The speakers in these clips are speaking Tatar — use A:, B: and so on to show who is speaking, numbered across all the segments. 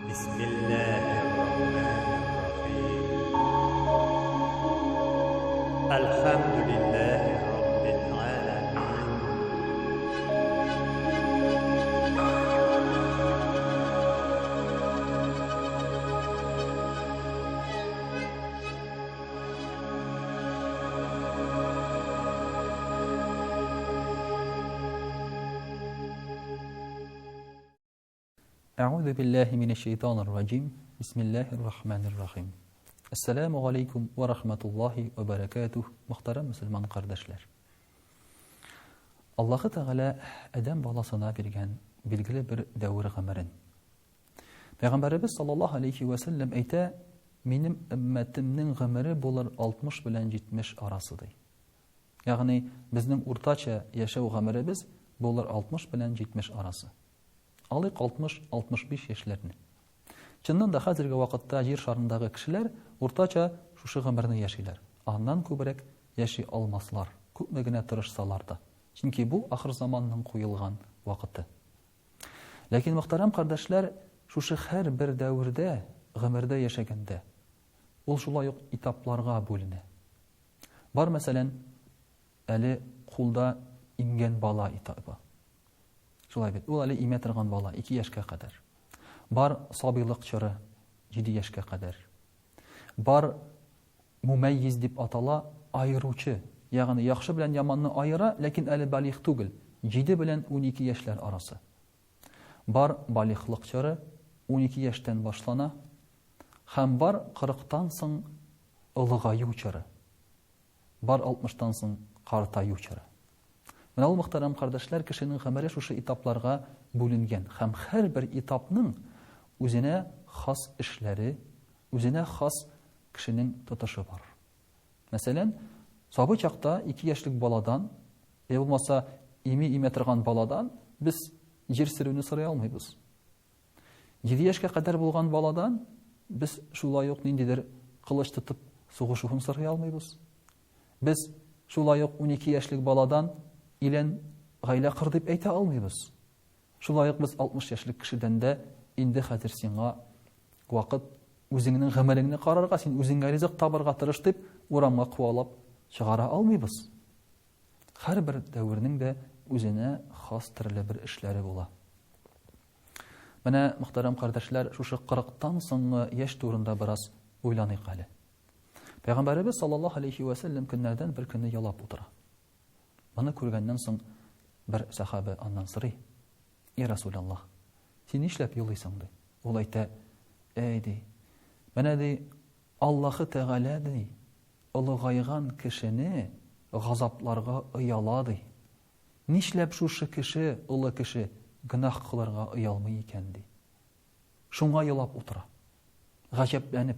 A: Бисмиллаһир-рахманир-рахим. Әлхәмдүлиллаһи раббил аламин.
B: Әгъузу биллаһи минәш-шәйтанир раҗим. Бисмиллаһир рахманир рахим. Ассаламу алейкум ва рахматуллаһи ва баракатух, мөхтәрәм мөселман кардәшләр. Аллаһы Тәгалә адәм баласына биргән билгеле бер дәвер гомерен. Пәйгамбәребез саллаллаһу алейхи ва сәлләм әйтә, минем өммәтемнең гомере булыр 60 белән 70 арасы ди. Ягъни безнең уртача яшәү гомеребез булыр 60 белән 70 арасы. Алыйк 60-65 яшьләрне. Чыннан да хәзерге вакытта җир шарындагы кешеләр уртача шушы гомерне яшиләр. Аннан күбрәк яши алмаслар, күпме генә тырышсалар да. Чөнки бу ахырзаманның куелган вакыты. Ләкин, мөхтәрәм кардәшләр, шушы һәрбер дәвердә, гомердә яшәгәндә, ул шулай ук этапларга бүленә. Бар, мәсәлән, әле кулда имгән бала этабы. Шулай бит, ул әле имә торган бала, 2 яшькә кадәр. Бар сабыйлык чоры, 7 яшькә кадәр. Бар мумәйиз дип атала, аеручы, ягъни яхшы белән яманны аера, ләкин әле балигъ түгел, 7 белән 12 яшьләр арасы. Бар балигълык чоры, 12 яшьтән башлана, һәм бар 40-тан соң олыгаю чоры. Бар алтмыштан соң картаю чоры. Менә ул, мөхтәрәм кардәшләр, кешенең гомере шушы этапларга бүленгән һәм һәрбер этапның үзенә хас эшләре, үзенә хас кешенең тотышы бар. Мәсәлән, сабый чакта 2 яшьлек баладан, я булмаса ими имә торган баладан без җир сөрүне сорый алмыйбыз. 7 яшькә кадәр булган баладан без шулай ук ниндидер кылыч тотып сугышуын сорый алмыйбыз. Без шулай ук 12 яшьлек баладан илән гаилә кор дип әйтә алмыйбыз. Шулай ук без 60 яшьлек кешедән дә инде хәзер сиңа вакыт үзеңнең гамәлеңне карарга, син үзеңә ризык табырга тырыш дип урамга куалап чыгара алмыйбыз. Һәрбер дәвернең дә үзенә хас төрле бер эшләре була. Менә, мөхтәрәм кардәшләр, шушы кырыктан соңгы яшь турында бераз уйланыйк әле. Пәйгамбәребез саллаллаһу алейхи вә сәлләм көннәрдән бер көнне елап утыра. Моны күргәннән соң бер сәхабә аннан сорый: "И Расулаллаһ, син нишләп елыйсың?" ди. Ул әйтә: "Әй ди, менә ди, Аллаһы Тәгалә ди, олыгайган кешене газапларга ояла ди. Нишләп шушы кеше, олы кеше, гөнаһ кылырга оялмый икән, ди. Шуңа елап утыра. Гаҗәпләнеп.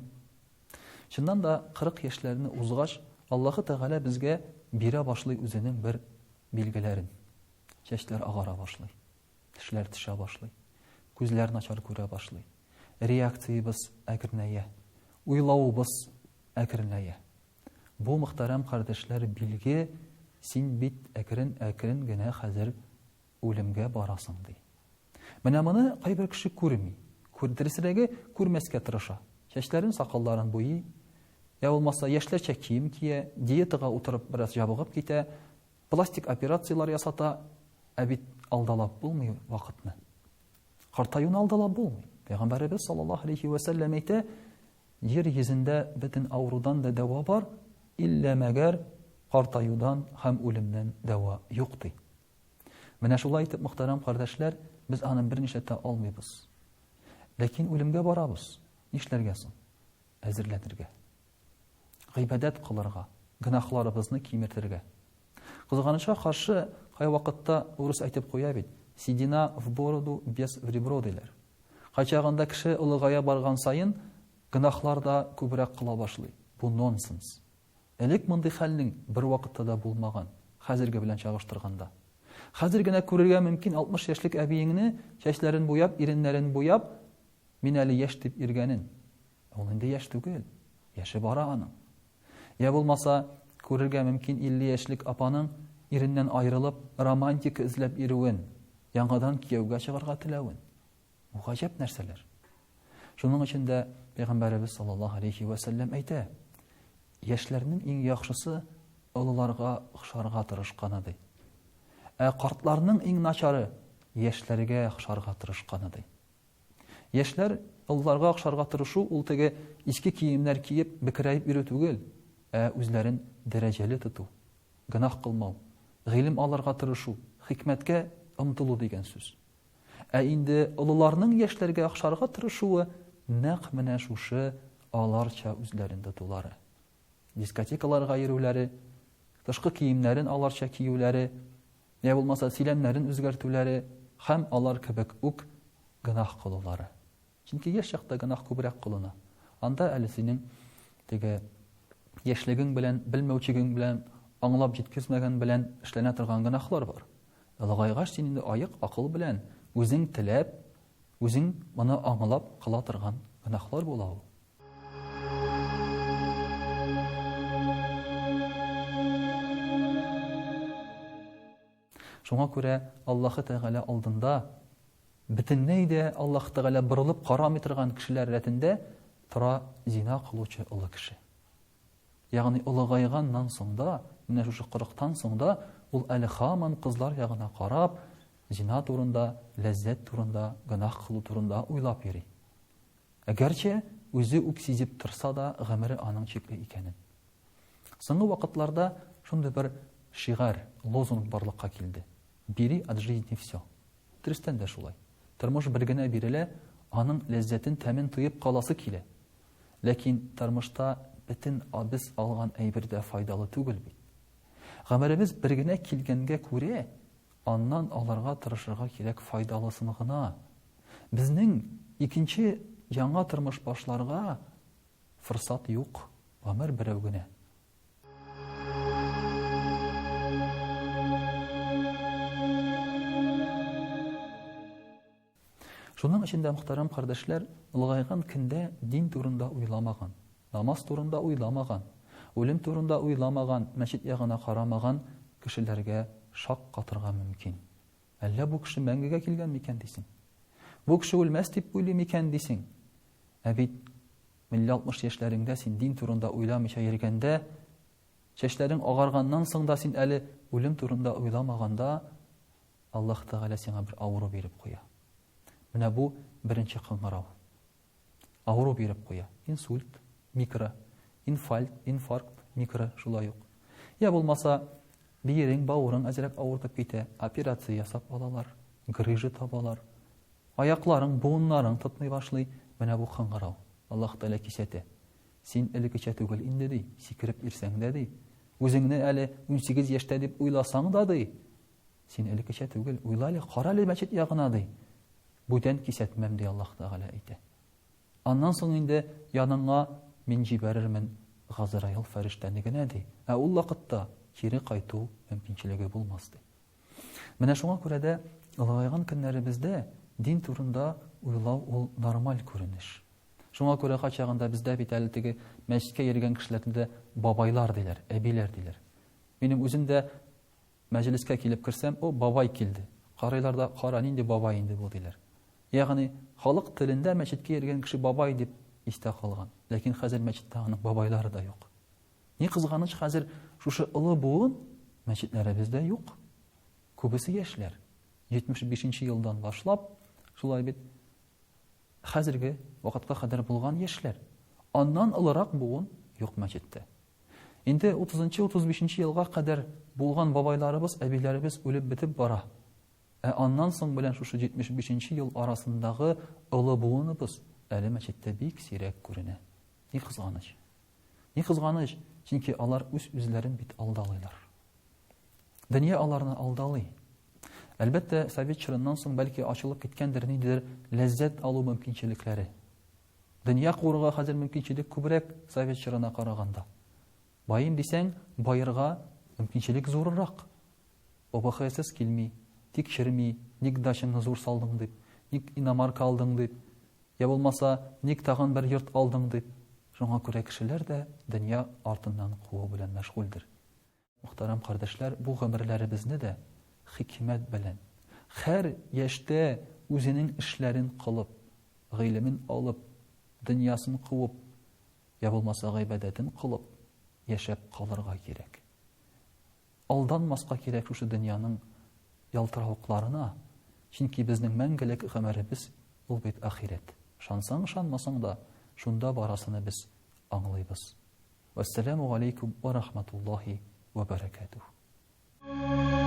B: Чыннан да, 40 яшьләрне узгач, Аллаһы Тәгалә безгә бирә башлый үзенең бер билгеләрен. Чәчләр агара башлый. Тешләр төшә башлый. Күзләр начар күрә башлый. Реакциябез әкренәя. Уйлавыбыз әкренәя. Бу, мөхтәрәм кардәшләр, билге, син бит әкрен-әкрен генә хәзер үлемгә барасың, ди. Менә моны кайбер кеше күрми. Дөресрәге, күрмәскә тырыша. Чәчләрен, сакалларын буйый, я булмаса яшьләрчә кием кия, диетага утырып бераз җабыгып китә, пластик операцияләр ясата, ә бит алдалап булмый вакытны. Картаюны алдалап булмый. Пәйгамбәребез саллаллаһу алейхи вә сәлләм әйтә, Җир йөзендә бөтен авырудан да дәва бар, иллә мәгәр картаюдан һәм үлемнән дәва юк, ди. Менә шулай итеп, мөхтәрәм кардәшләр, без аны бернишләтә алмыйбыз. Ләкин үлемгә барабыз. Нишләргә соң? Әзерләнергә. Гыйбадәт кылырга, гөнаһларыбызны кимертергә. Кызганычка каршы, кайвакытта урыс әйтеп куя бит, седина в бороду, бес в ребро диләр. Кайчагында кеше олыгая барган саен гөнаһлар да күбрәк кыла башлый. Бу нонсенс. Элек мондый хәлнең бервакытта да булмаган, хәзерге белән чагыштырганда. Хәзер генә күрергә мөмкин 60 яшьлек әбиеңне, чәчләрен буяп, иреннәрен буяп, мин әле яшь дип йөргәнен. Ул инде яшь түгел, яше бара аның. Я булмаса, күрергә мөмкин 50 яшьлек апаның иреннән аерылып, романтика эзләп йөрүен, яңадан кияүгә чыгарга теләвен. Бу гаҗәп нәрсәләр. Шуның өчен дә Пәйгамбәребез саллаллаһу алейхи вә сәлләм әйтә, яшьләрнең иң яхшысы олыларга охшарга тырышканы ди. Ә картларның иң начары яшьләргә охшарга тырышканы ди. Яшьләр олыларга охшарга тырышу ул теге иске киемнәр киеп бекерәеп йөрү түгел, ә үзләрен дәрәҗәле тоту, гөнаһ кылмау, гыйлем алырга тырышу, хикмәткә омтылу дигән сүз. Ә инде олыларның яшьләргә охшарга тырышуы нәкъ менә шушы аларча үзләрен тотулары. Дискотекаларга йөрүләре, тышкы киемнәрен аларча киюләре, я булмаса сөйләмнәрен үзгәртүләре һәм алар кебек үк гөнаһ кылулары. Чөнки яшь чакта гөнаһ күбрәк кылына. Анда әле синең теге яшьлегең белән, белмәүчегең белән, аңлап җиткезмәгән белән эшләнә торган гөнаһлар бар. Олыгайгач син инде аек акыл белән, үзең теләп, үзең моны аңлап кыла торган гөнаһлар була ул. Шуңа күрә Аллаһы Тәгалә алдында бөтенләй дә Аллаһ Тәгалә борылып карамый торган кешеләр рәтендә тора зина кылучы олы кеше. Ягъни олыгайганнан соң да, менә шушы кырыктан соң да ул әле һаман кызлар ягына карап, зина турында, ләззәт турында, гөнаһ кылу турында уйлап йөри. Гәрчә үзе үк сизеп торса да, гомере аның чикле икәнен. Соңгы вакытларда шундый бер шигарь, лозунг барлыкка килде. Бери от жизни все. Дөрестән дә шулай. Тормыш бер генә бирелә, аның ләззәтен, тәмен тоеп каласы килә. Ләкин тормышта бөтен без алган әйбер дә файдалы түгел бит. Гомеребез бер генә килгәнгә күрә, аннан алырга тырышырга кирәк файдалысын гына. Безнең икенче яңа тормыш башларга форсат юк, гомер берәү генә. Шуның өчен дә, мөхтәрәм кардәшләр, олыгайган көндә дин турында уйламаган, намаз турында уйламаган, үлем турында уйламаган, мәчет ягына карамаган кешеләргә шак катырга мөмкин. Әллә бу кеше мәңгегә килгән микән дисең? Бу кеше үлмәс дип уйлый микән дисең? Ә бит 50-60 яшьләреңдә син дин турында уйламыйча йөргәндә, чәчләрең агарганнан соң да син әле үлем турында уйламаганда, Аллаһ Тәгалә сиңа бер авыру биреп куя. Менә бу беренче кыңгырау. Авыру биреп куя. Инсульт, микро, инфальт, инфаркт, микро шулай ук. Я булмаса, биерең, бавырың әзрәк авыртып китә, операция ясап алалар, грыжа табалар. Аякларың, буыннарың тотмый башлый. Менә бу кыңгырау. Аллаһ Тәгалә кисәтә. Син элеккечә түгел инде, ди, сикереп йөрсәң дә, ди. Үзеңне әле 18 яшьтә дип уйласаң да, ди, Син элеккечә түгел, уйла әле, кара әле мәчет ягына, ди. Бүтән кисәтмәм, ди Аллаһ Тәгалә әйтә. Аннан соң инде яныңа мин җибәрермен Газраил фәрештәне генә, ди. Ә ул вакытта кире кайту мөмкинчелеге булмас, ди. Менә шуңа күрә дә олыгайган көннәребездә дин турында уйлау ул нормаль күренеш. Шуңа күрә кайчагында бездә бит әле теге мәчеткә йөргән кешеләрне дә бабайлар диләр, әбиләр диләр. Минем үзем дә Мәҗлескә килеп керсәм, о, бабай килде. Карыйлар да, кара, нинди бабай инде бу, диләр. Ягъни, халык телендә мәчеткә йөргән кеше бабай дип истә калган. Ләкин хәзер мәчеттә аның бабайлары да юк. Ни кызганыч, хәзер шушы олы буын мәчетләребездә юк. Күбесе яшьләр. 75 нче елдан башлап, шулай бит, хәзерге вакытка кадәр булган яшьләр. Аннан олырак буын юк мәчеттә. Инде утызынчы-утызбишенче елга кадәр булган бабайларыбыз, әбиләребез үлеп бетеп бара. Ә аннан соң белән шушы 75 нче ел арасындагы олы буыныбыз әле мәчеттә бик сирәк күренә. Ни кызганыч. Ни кызганыч, чөнки алар үз-үзләрен бит алдалыйлар. Дөнья аларны алдалый. Әлбәттә, совет чорыннан соң бәлки ачылып киткәндер ниндидер ләззәт алу мөмкинчелекләре. Дөнья куырга хәзер мөмкинчелек күбрәк совет чорына караганда. Байыйм дисәң, баерга мөмкинчелек зуррак. ОБХСС килми, тикшерми, ник дачаңны зур салдың дип, ник иномарка алдың дип, я булмаса, ник тагын бер йорт алдың дип. Шуңа күрә кешеләр дә дөнья артыннан куу белән мәшгульдер. Мөхтәрәм кардәшләр, бу гомерләребезне дә хикмәт белән, һәр яшьтә үзенең эшләрен кылып, гыйлемен алып, дөньясын куып, я булмаса гыйбадәтен кылып яшәп калырга кирәк. Алданмаска кирәк шушы дөньяның ялтыравыкларына, чөнки безнең мәңгелек гомеребез ул бит ахирәт. Ышансаң, ышанмасаң да, шунда барасыны без аңлыйбыз. Вәссәламү галәйкүм вә рахматуллаһи вә бәрәкәтүһ.